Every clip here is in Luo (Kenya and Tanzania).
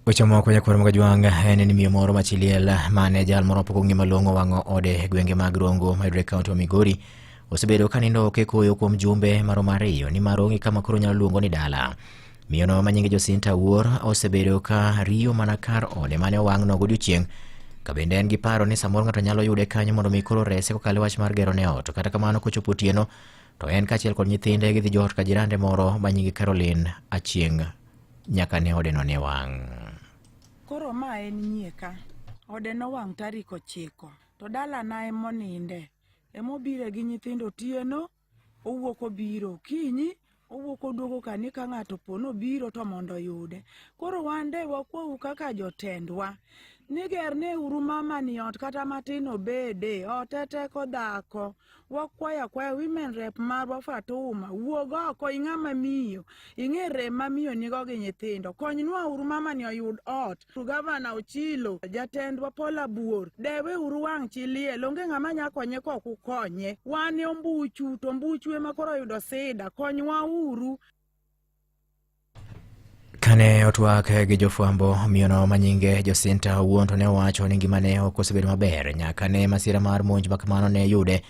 Weche moko nyakwar mag Ajwang' en ni miyo moro ma chi liel mane jal moro pok ong'e malong'o wang'o ode e gwenge mag Rongo mayudore e kaunti ma Migori osebedo ka nindo oko e koyo kuom jumbe maromo ariyo nimar onge kama koro nyalo luongo ni dala. Miyono ma nyinge Jacinta Awuor osebedo ka riyo mana kar ode mane owang'no godiochieng' ka bende en gi paro ni samoro ng'ato nyalo yude kanyo mondo mi koro rese kokalo e wach mar gero ne ot. Kata kamano kochopo otieno to en kaachiel kod nyithinde gidhi jot ka jirande moro ma nyinge Caroline Achieng' nyaka ne odeno ne wang'. Koro ma en nyieka. Ode nowang' tarik 9. To dalana emoninde. Emobire gi nyithindo otieno, owuok obiro okinyi, owuok oduogo kani ka ng'ato po nobiro to mondo oyude. Koro wan de wakwau kaka jotendwa ni gerne uru mama ni ot kata matin obede, ot e teko dhako. Wakwayo akwaya women rep marwa Fatuma, wuog oko ing'ama miyo, ing'e rem ma miyo nigo gi nyithindo. Konywa uru mama ni oyud ot. Gavana Ochilo, jatendwa Paul Abuor, dewe uru wang' chi liel, onge ng'ama nya konye kok ukonye. Wan e ombuchu, to ombuchu ema koro oyudo sida, konywa uru. Kane otwak gi jofwambo, miyono ma nyinge Jacinta owuon to ne owacho ni ngimane ok osebedo maber nyaka ne masira mar monj ma kamano ne yude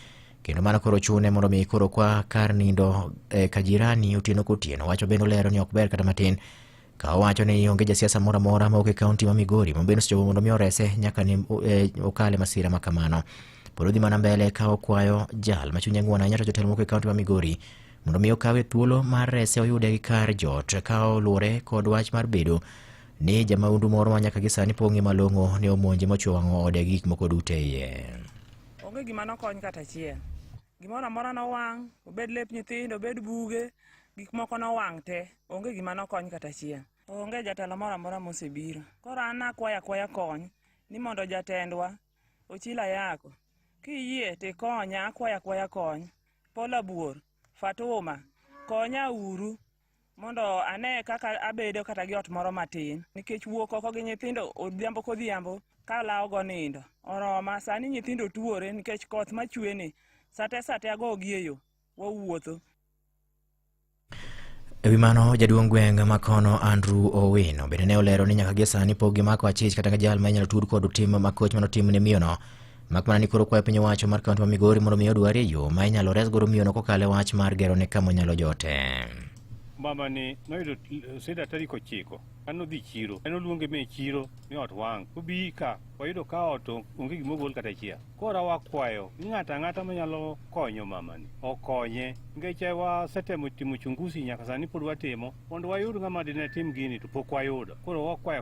kendo mano koro chune mondo mi koro kwa kar nindo e, ka jirani otieno kotieno. Wacho bende olero ni ok ber kata matin ka owacho ni onge jasiasa moro amora ma wuok e kaunti ma Migori ma bende osechopo mondo mi orese nyaka ne e, okale masira ma kamano. Pod odhi mana mbele ka okwayo jal ma chunye ng'won ahinya to jotelo moko e kaunti ma Migori mondo mi okawe thuolo mar rese oyude gi kar jot ka oluwore kod wach mar bedo ni jamahundu moro ma nyaka gi sani pok ong'e malong'o ne omonje mochwe wang'o ode gi gik moko duto e iye. Onge gima nokony kata achiel. Gimoro amora nowang', obed lep nyithindo, obed buge, gik moko nowang' te. Onge gima nokony kata achiel. Onge jatelo moro amora mosebiro. Koro an akwayo akwaya kony ni mondo jatendwa Ochilo Ayako, kiyie to ikonya, akwayo akwaya kony. Paul Abuor, Fatuma, konya uru mondo ane kaka abedo kata gi ot moro matin nikech wuok oko gi nyithindo odhiambo kodhiambo ka lawo go nindo oroma. Sani nyithindo tuore nikech koth machwe ni sate sate agogi e yo wawuotho. E wi mano, jaduong' gweng' ma kono Andrew Owino bende ne olero ni nyaka gie sani pok gimako achich kata jal ma inyalo tud kod tim makoch manotim ne miyono. Mak mana ni koro kwayo piny owacho mar kaunti ma Migori mondo mi odwarie yo ma inyalo res godo miyono kokalo e wach mar gero ne kama onyalo jote. Mama ni noyudo sida tarik 9 kane odhi chiro. En oluonge me chiro ni ot wang'. Obi ka wayudo ka ot onge gima ogol kata achiel. Koro wakwayo ni ng'ato ang'ata manyalo konyo mamani okonye nikech wasetemo timo uchunguzi nyaka sani pod watimo mondo wayud ng'ama dine tim gini to pok wayudo. Koro wakwayo.